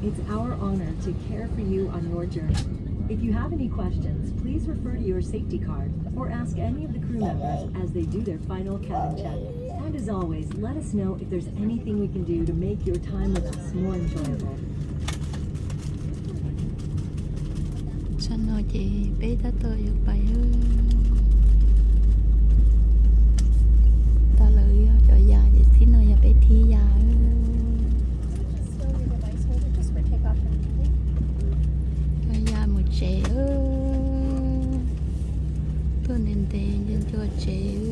It's our honor to care for you on your journey. If you have any questions, please refer to your safety card or ask any of the crew members as they do their final cabin check. And as always, let us know if there's anything we can do to make your time with us more enjoyable. Tsam no ces peb tab tom yuav pais. Tag lawm yog cov yas ces tib no yog peb thib yas. Cov yas mus tsev. Tuaj ntev ntev ncua ncua tsev.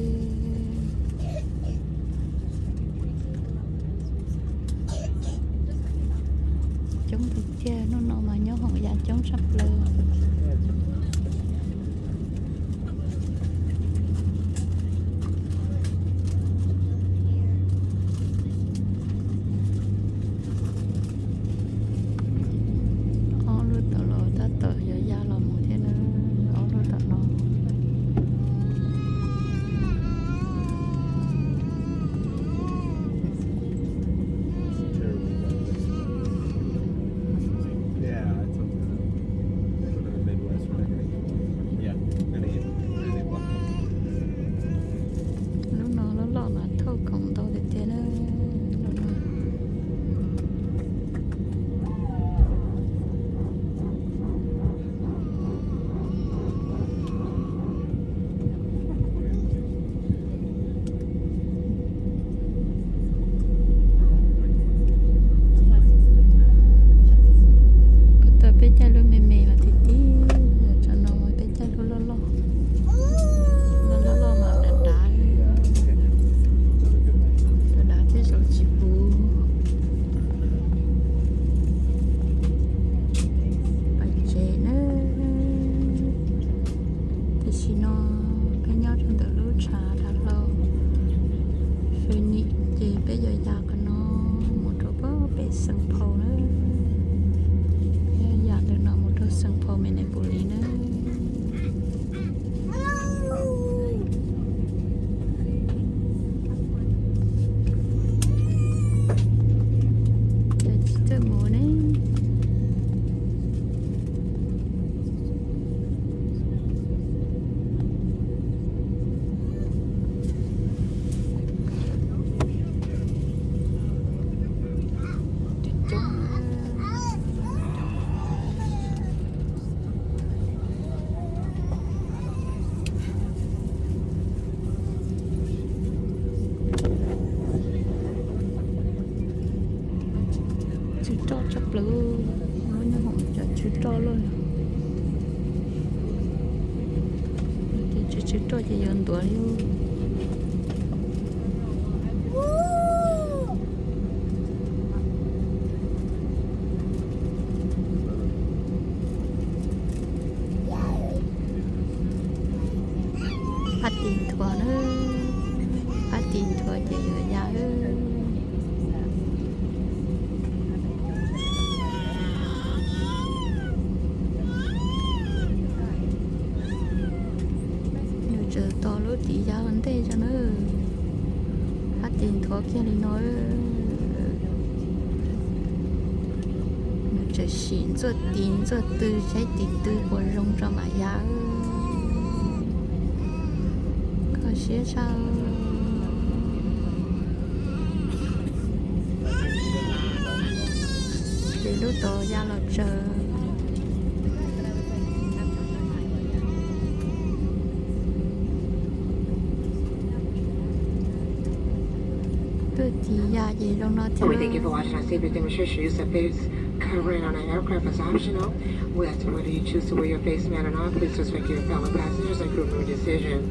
Coob tiag tiag, hnub no mas nyob hoom yas coob tshaj plaws. Ob lub tom los tab tom yuav ya los mus thiab na, ob lub tom no. Lub no loj loj mas thauj khoom ntau tiag tiag na. Kuv tau peb caug lub me me mas tib tib, tsam no mas peb caug lub loj loj. Lub loj loj mas dav dav, dav dav thiab zaum tsis puv. Pais tsev na. Tam sim no peb nyob rau ntawm lub tshav dav hlau Phoenix ces peb yuav ya qhov no mus rau pem Saint Paul na. Peb yuav ya ntawm no mus rau Saint Paul Minneapolis na. Tsis txawj mus ne. Coob. Tsw roj tshaj plaws, lub nyob hoom cov tsw roj loj. Ces tsw tsw roj ces yuav ntuav li. Phab tis nthuav na, phab tis nthuav ces yuav ya. Nws tseem tos lub tiv ya ua ntej tso na. Phab tis nthuav kiag li no. Nws tseem sim ntxuaj tis ntxuaj tw saib tis tw puas zoo tso mam ya. Kho siab tshaj. Ces lub tod ya los tsaws. Tuaj tis ya ces zoo no thiab. We thank you for watching. I say that demonstration use of face covering on an aircraft is optional. We ask that whether you choose to wear your face mask or not, please respect your fellow passengers and crew member decision.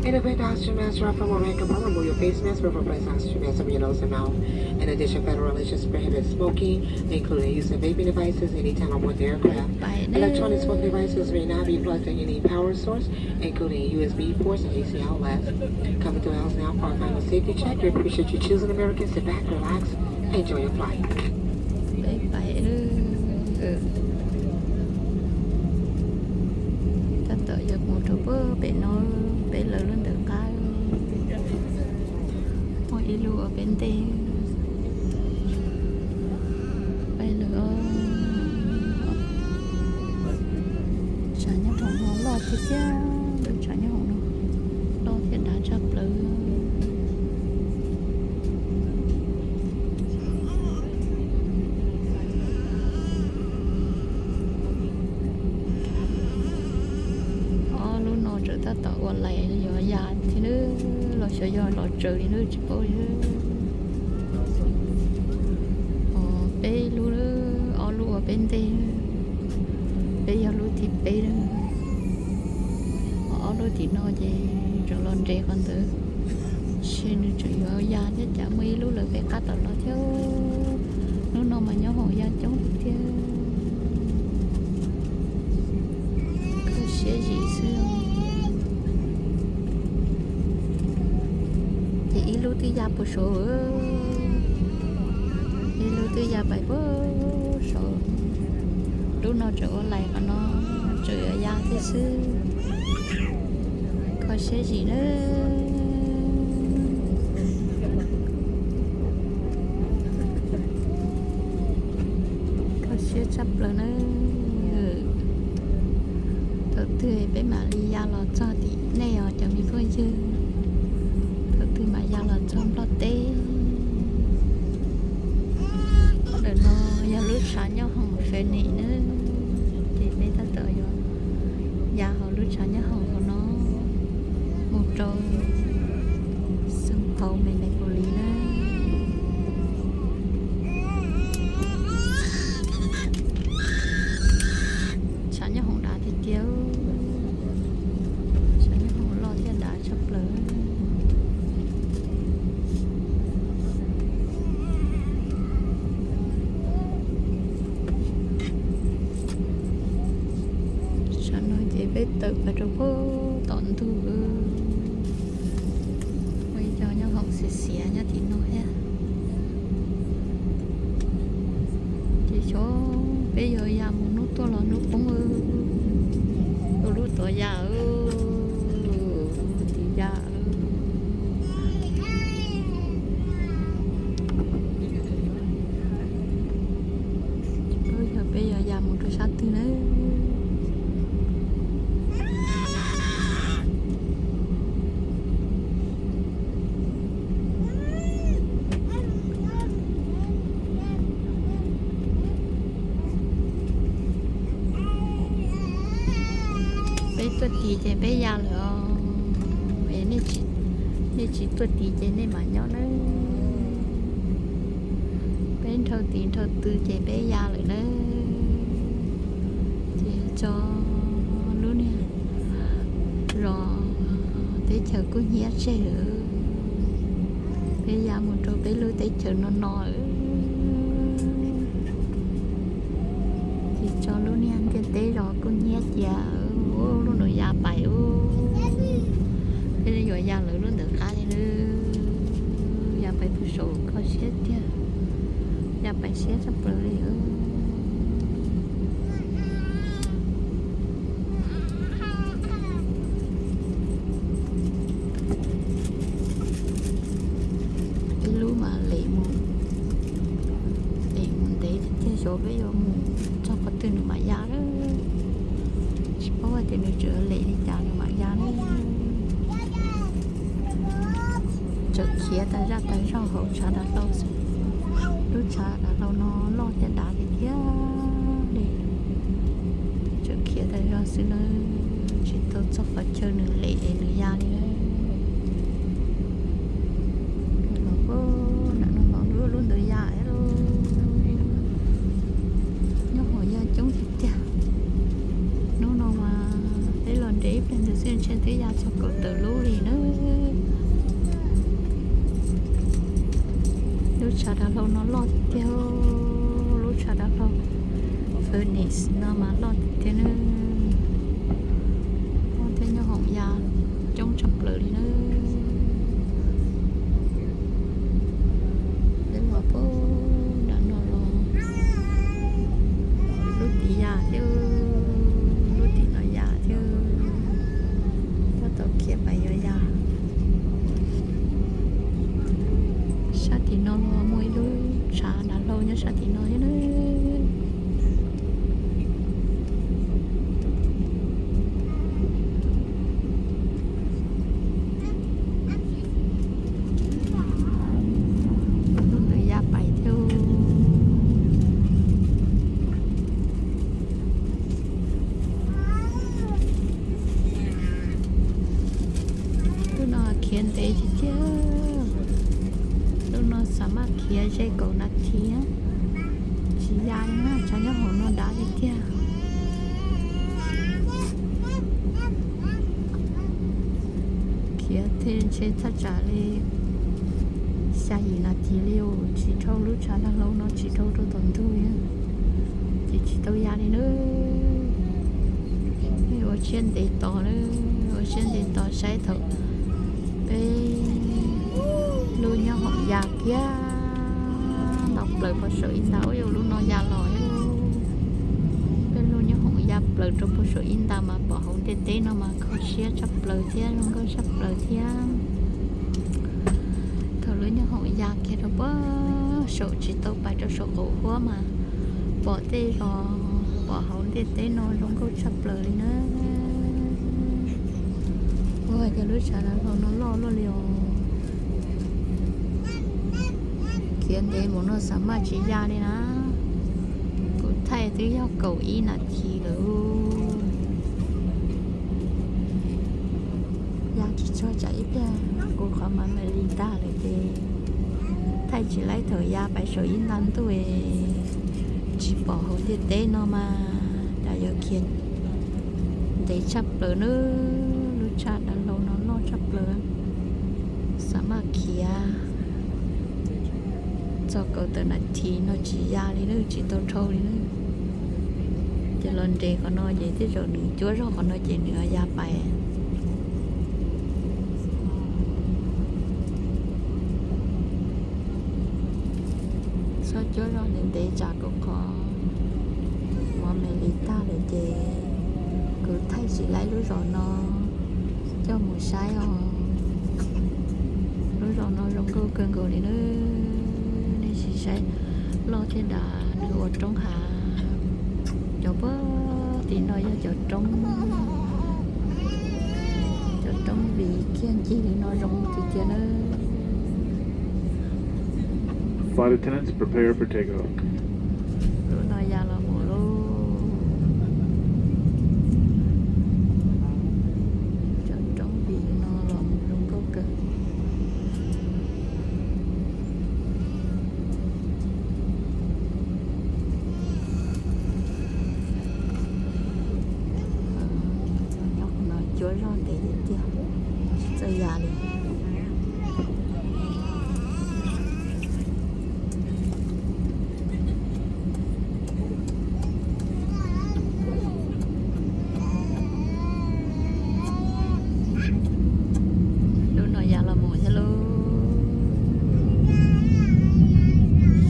In the event the oxygen mask drop from overhead compartment, remove your face mask, but replace oxygen mask over your nose and mouth. In addition, federal regulations prohibit smoking, including use of vaping devices, anytime on board the aircraft. Electronic smoking devices may not be plugged to any power source, including U S B ports and A C outlets. Coming to the house now for our final safety check. We appreciate you choosing American. Sit back, relax, and enjoy your flight. Peb pais lawm. Tab tom yuav mus rau pem no, peb lawv lub ntawm qab. Muaj ib lub ua peb ntej. Pais lawm os. Tiag tiag, lub tshav nyob hauv no loj thiab dav tshaj plaws. Ob lub no tseem tab tom ua lais yuav ya thiab na, los xyov yog los tsaws li na tsis paub li. Peb lub, ob lub ua peb ntej, peb yog lub thib peb na. Ob lub tim no ces tseem los nres qhov ntawd, ntshe nws tseem yuav ya thiab cas, muaj ib lub lawm peb qab tom los thiab. Lub no mas nyob hauv ya coob tiag tiag. Kho siab zim xwb. Ces ib lub twb ya puag saud, ib lub twb ya pais puag saud. Lub no tseem ua lais qhov no, tseem yuav ya thiab xwb. Kho siab zim na. Kho siab tshaj plaws na. Thaum twg peb mam li ya los txog tim nej os cov me phooj ywg. Thaum twg mam ya los txog Nplog teb. Ntawm no yog lub tshav nyob hauv Phoenix na, ces peb tab tom yuav ya hauv lub tshav nyob hauv no mus rau Saint Paul Minneapolis na. Tshav nyob hauv dav tiag tiag, tshav nyob hauv loj thiab dav tshaj plaws. Tsam no ces peb tawm pas rau puag tom ntug. Ua ib co nyob hauv xiav xiav nyob tim no thiab. Ces xyov peb yuav ya mus hnub tuaj los hnub poob. Ua lub tuav ya, lub tim ya. Tsis paub yog peb yuav ya mus rau sab twg na. Peb tuaj tid ces peb ya lawm os. Nej tsis tuaj tid ces nej mam nyob nawb. Peb nrhau tid nrhau tw ces peb ya lawm nawb. Ces tso lub niag zos teb chaws kuj hnyiab tseg lawm. Peb ya mus rau peb lub teb chaws no no. Ces tso lub niag ntiaj teb zos kuj hnyiab cia. Lub no ya pais ub. Peb yuav ya lawv lub ntawd qab li na. Ya pais puag saum kho siab tiag. Ya pais siab tshaj plaws li. Ib lub mas lem mus, lem mus ntev tiag, xyov peb yuav mus txog qhov twg nws mam ya lawm. Tsis paub hais tias nws tseem lem li cas nws mam ya lawm. Tseem khiav tas zaj tas zog hauv tshav dav hlau xwb. Lub tshav dav hlau no loj thiab dav tiag tiag li. Tseem khiav tas zog xwb na, tsis tau txog qhov chaw nws lem es nws ya li. Los puag nram no los lub ntawd ya lawm. Nyob hauv ya coob tiag tiag. Hnub no mas peb los nres ib pliag ntawd xwb ntshe twb ya txog kaum tawm lub li na. Lub tshav dav hlau no loj tiag tiag. Lub tshav dav hlau Phoenix no mas loj tiag tiag na. Loj thiab nyob hauv ya coob tshaj plaws li na. Peb los puag nram no los lub tim ya thiab, lub tim no ya thiab. Tab tom khiav pais yuav ya. Sab tim no los muaj ib lub tshav dav hlau nyob sab tim no thiab na. Khiav ze kaum nas this, tsis ya li na, tshav nyob hauv no dav li tiag. Khiav thiaj ntshe thaj tsam li xya yim nas this li, tsis dhau lub tshav lag hlau no tsis dhau rau tom ntug, ces tsis tau ya li na. Ua siab ntev tos na, ua siab ntev tos saib thaum peb lub nyob hoom ya kiag ntau plaws puag saum ib ntag, ua yus lub no ya los, peb lub nyob hoom ya plaws rau puag saum ib ntag mas pom hauv ntiaj teb no mas kho siab tshaj plaws thiab zoo nkauj tshaj plaws thiab. Thaum lub nyob hoom ya kiag rau puag saum tsis tau pais rau saum qaum huab mas pom tej zos, pom hauv ntiaj teb no zoo nkauj tshaj plaws li na. Ua cas lub tshav lag hlau no loj luaj li os. Khiav ntev mus no xav maj tsis ya li na. Kuv thaij twb yog kaum ib nas this lawm. Ya tsis txog tsam ib pliag kuv qhov mas me li tag lawm ces thaij tsis laib thaum ya pais saum ib ntag ntuj, tsis pom hauv ntiaj teb no mas cas yuav khiav ntev tshaj plaws na. Lub tshav lag hlau no loj tshaj plaws, xav maj khiav txog kaum tawm nas this no tsis ya li na, tsis tau dhau li na. Ces los nres qhov no ces tej zaum nws cuab zog qhov no ces nws ya pais. Txhob cuab zog ntev ntev tsam kuv qhov mov me li tag lawm ces kuv thaij tsis laib lub zos no coj mus saib os. Lub zos no zoo nkauj kawg nkaus li na. Nej sim saib, loj thiab dav, nws ua roob hav. Cov puag tim no yog cov roob, cov roob vim kiag ncig li no zoo tiag tiag na. Flight attendants, prepare for takeoff. Lub no ya los mus lauj. Cov roob vim no los mus zoo nkauj kawg. Nyob qhov no cuab zog ntev tiag tiag, tsis txawj ya li. Lub no ya los mus thiab lauj.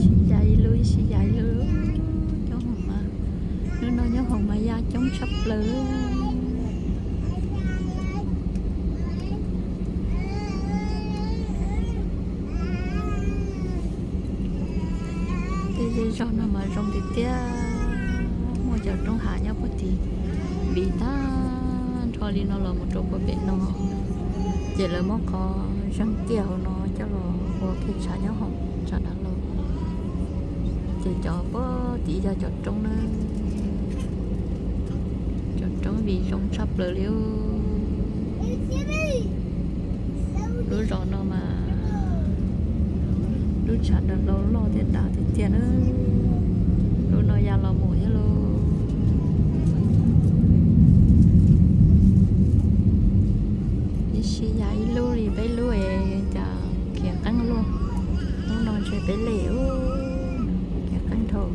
Sib ya ib lub, sib ya ib lub. Coob heev mas, lub no nyob hoom mas ya coob tshaj plaws. Tej zej zog no mas zoo tiag tiag, muaj cov roob hav nyob puag tim, vim tag nrho li no los mus rau puag pem no, ces lawv muab qhov zeeg tiaj hauv no coj los ua kiag tshav nyob hoom tshav dav lauj. Ces cov puag tim yog cov roob na, cov roob vim zoo tshaj plaws li. Lub zos no mas lub tshav dav lauj, loj thiab dav tiag tiag na. Lub no ya los mus thiab lauj. Ib sij ya ib lub li peb lub es cas khiav qeeb luaj. Lub no ntshe peb lej, khiav qeeb dhau.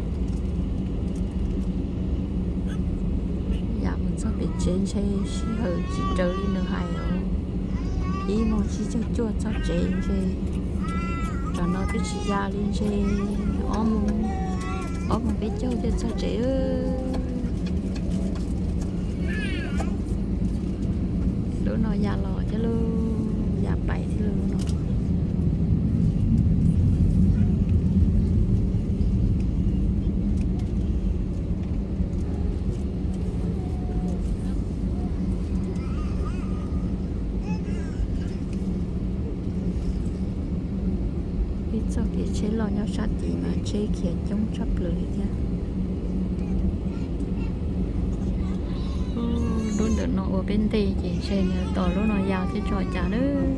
Yam mus txog pem tsev ntshe sij hawm tsis raws li nws hais os. Ib moos tsib caug cuaj txog tsev ntshe, tsam no twb tsis ya li ntshe ob moos, ob moos peb caug thiaj txog tsev. Lub no ya los thiab lauj, ya pais thiab lauj no. Ib txoj kev tsheb loj nyob sab tid mas tsheb khiav coob tshaj plaws li thiab. Lub ntawm no ua peb ntej ces ntshe nws tos lub no ya thiab tso cas lawm.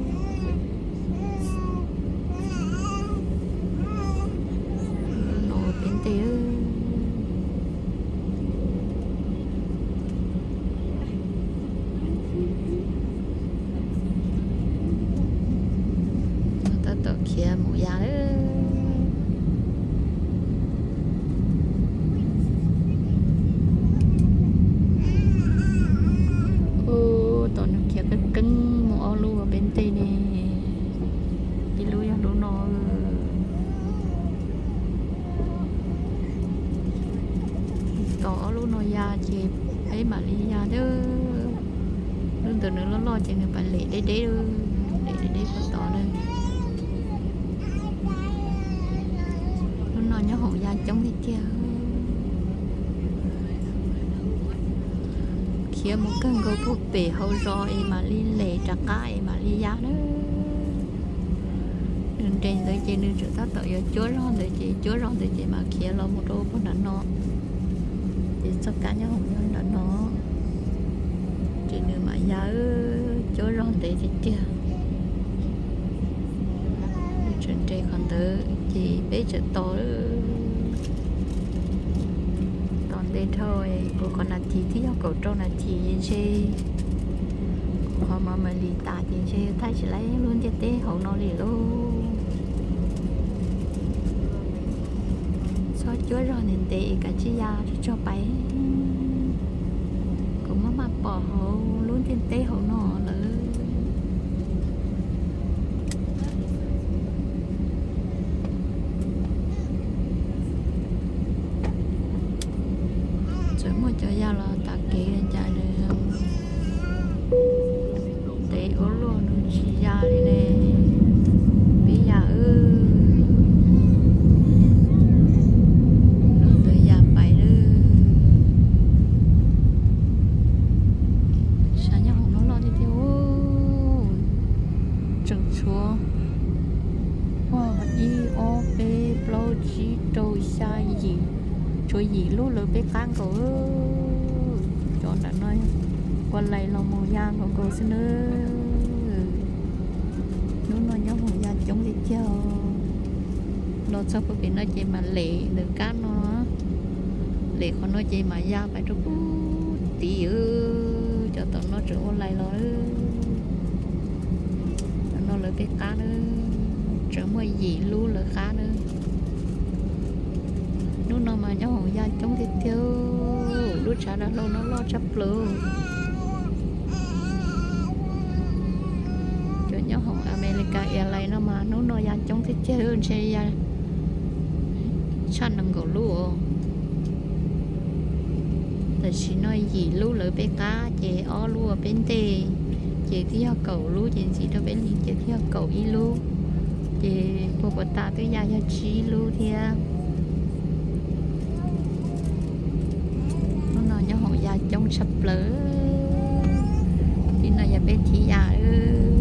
Tos ob lub no ya ces peb mam li ya. Lub ntawd nws loj loj ces nws pais lem deb deb, lem deb deb puag tod na. Lub no nyob hoom ya coob tiag tiag. Khiav mus kawg nkaus puag pem hauv zos es mam li lem rov qab es mam li ya na. Nws nres ntawd ces nws tseem tab tom yuav cuab zog ntawd ces cuab zog ntawd ces mam khiav los mus rau puag nram no. Ces txoj kab nyob hoom nyob nram no, ces nws mam ya, cuab zog ntev tiag tiag. Nws tseem nres qhov ntawd ces peb tseem tos, tos ntev dhau, kuv qhov nas this twb yog kaum rau nas this ntshe, kuv qhov mos mam li tas ces ntshe thaij tsis laib lub ntiaj teb hauv no li lauj. Txhob cuab zog ntev ntev es kav tsij ya tsuag tsuag pais. Kuv maj mam pom hauv lub ntiaj teb hauv no lawm. Txawm muaj cov ya los tas kev cas ntev ua luaj nws tsis ya li ne. Peb ya wb, lub ntawd ya pais lawm. Sav nyob hoom no loj tiag tiag. Tseem tshuav ib ob peb plaub tsib rau xya yim, tshuav yim lub lawv peb qab nkaus. Cov nram no ua lais los mus ya nkaus nkaus xwb na. Hnub no nyob hoom ya coob tiag tiag. Los txog puag pem no ces mam lem ntawm kab no, lem qhov no ces mam ya pais rau puag tid. Cov tom no tseem ua lais los. Cov no lawv peb qab na, tseem muaj yim lub lawv qab na. Hnub no mas nyob hoom ya coob tiag tiag, lub tshav dav hlau no loj tshaj plaws. Cov nyob hoom America Airlines no mas hnub no ya coob tiag tiag, ntshe ya tshaj nees nkaum lub os. Tam sim no yim lub lawv peb qab ces ob lub ua peb ntej, ces twb yog kaum lub, ces ntxiv rau peb li ces twb yog kaum ib lub, ces puag puas tas twb ya yog tsib lub thiab. Hnub no nyob hoom ya coob tshaj plaws. Tim no yog peb thib ya lawm.